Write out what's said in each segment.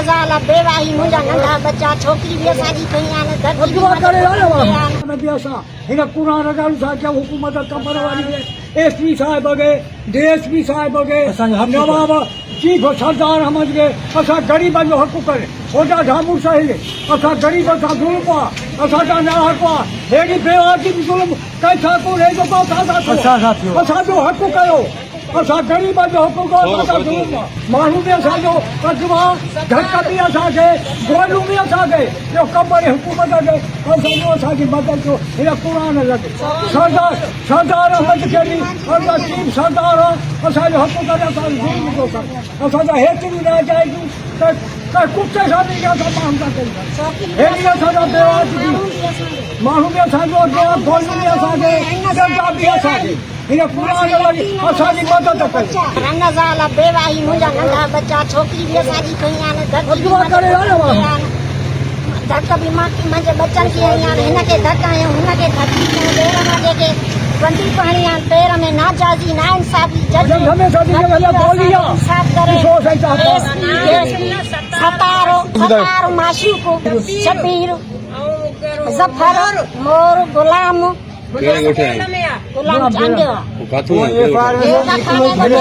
زال بيواهي منهنجا ننڍا ٻچا ڇوڪري به اسان جي کنئي آهن ڌرتي به اغوا ڪري آيو کنئي آهي آهن. به اسان هن قرآن ڳالهه ٿا ڪيون حڪومت قمبر واري کي ايس پي صاحب کي ڊي ايس پي صاحب کي نواب چيف سردار احمد کي اسان غريبن جو حق ڪري هوڏا ڍامون سهي اسان غريبن سان ظلم آ اسان سان ناحق آ ههڙي بيواڪي به ظلم ڪنهن سان ڪونهي جيڪو اسان سان ٿيو اسان جو حق ڪيو اسان غريبن جو حق ڪيو اسان سان ظلم آ ماڻهو به اسان جو اغوا ڌڪ به اسان کي گوليون به اسان کي اهو ڪم وري حڪومت کي اسان جو اسان جي مدد ڪيو هن قرآن لڳ سردار سردار احمد کي به اسان چيف سردار آ اسان جو حق ڪري اسان جو ظلم ٿو ڪري اسان جا هيتريون ناجائزيون ته ڪنهن ڪتي سان به اسان ماڻهن سان ڪئي ڪانه هيڏي اسان سان بيواجبي ماڻهو به اسان جو اڳيان گوليون به اسان کي ڏنڊا به اسان کي هن قرآن واري اسان جي مدد ڪئي. رن زال بيواهي منهنجا ننڍا ٻچا ڇوڪري به اسان جي کنئي آهن ڌرتي به اغوا ڪري آيو کنئي آهي. آهن ڌڪ به مان منهنجي ٻچن کي هنئي آهن هن کي ڌڪ هنيو هن کي ڌڪ ڏنو ٻير مان جيڪي بندي پهڻي آهن پير ۾ ناجائزي ناانصافي جج انصاف ڪري S P D S P Sattar Sattar Mashooq Shabbir Zafar Mor Ghulam ڪهڙي ڳوٺ جا آهيو؟ غلام چانڊيو. ڪاٿون آهيو؟ ڪهڙي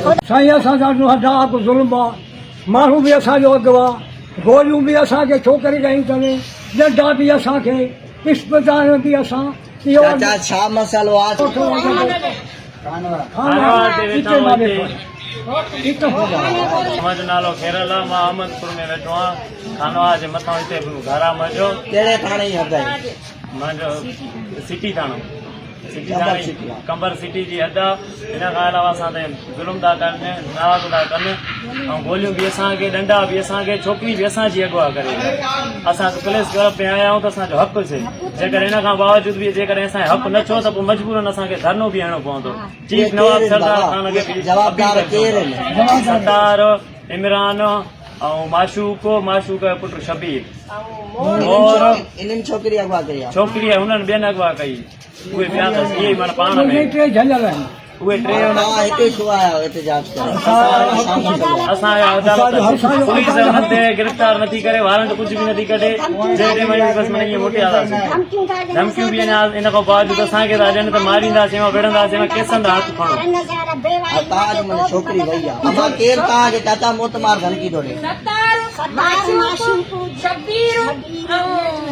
ڳوٺ؟ سائين اسان سان ناحق ظلم آ ماڻهو به اسان جو اغوا گوليون به اسان کي ڇوڪري ڏئي اٿن ڏنڊا به اسان کي اسپتال ۾ به اسان اهو چاچا ڇا مسئلو آ منهنجو نالو خيرالله مان احمد پور ۾ ويٺو آهيان خانواهه جي مٿان هتي گهر آهي منهنجو ڪهڙي ٿاڻي جي حد آهي منهنجو سٽي ٿاڻو سٽي ٿاڻي قمبر سٽي جي حد آ ان کان علاوه اسان تي ظلم ٿا ڪن ناحق ٿا ڪن ۽ گوليون به اسان کي ڏنڊا به اسان کي ڇوڪري به اسان جي اغوا ڪري اسان پوليس ڪلب ۾ آيا آهيون ته اسان جو حق ٿئي جيڪڏهن ان کان باوجود به جيڪڏهن اسان جو حق نه ٿيو ته پوء مجبورن اسان کي ڌرڻو به هڻڻو پوندو چيف نواب سردار خان کي به جوابدار ڪير آهن ستار عمران ۽ معشوق معشوق جو پٽ شبير مور انهن ڇوڪري اغوا ڪئي آهي ڇوڪري هنن ٻين اغوا ڪئي اهي ٻيا ته اهي معنيٰ پاڻ ۾ ٽي جهليل آهن اهي ٽي توهان هتي ڇو آيا آهيو احتجاج ڪرڻ اسان آيا عدالت پوليس هنن تي گرفتار نٿي ڪري وارنٽ ڪجهه به نٿي ڪڍي جنهن ٽيم آيون بس معنيٰ ائين موٽي آياسين ڌمڪيون به اڃا ان کان باوجود اسان کي ٿا ڏين ته مارينداسين وڙهنداسين ڪيسن تان هٿ کڻو توهان جي معنيٰ ڇوڪري وئي آهي امان ڪير توهان کي چاچا موتمار ڌمڪي ٿو ڏي ستار معشوق شبير ۽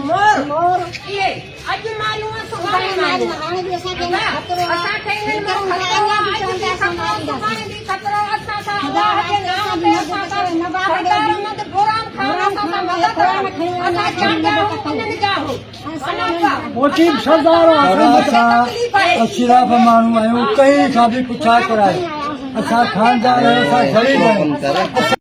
مور اهي اڄ ماريون ۽ سڀاڻي ماريون اسان کي انهن مان خطرو آهي اڄ به خطرو سڀاڻي به خطرو اسان سان الله جي نانء تي اسان سان سردار احمد بورام خان اسان سان مدد ڪن اسان چانڊيا آهيون انهن جا آهيون موچي سردار اسان اشراف ماڻهو آهيون ڪنهن کان به پڇا ڪرايو اسان خاندان آهيون اسان غريب آهيون.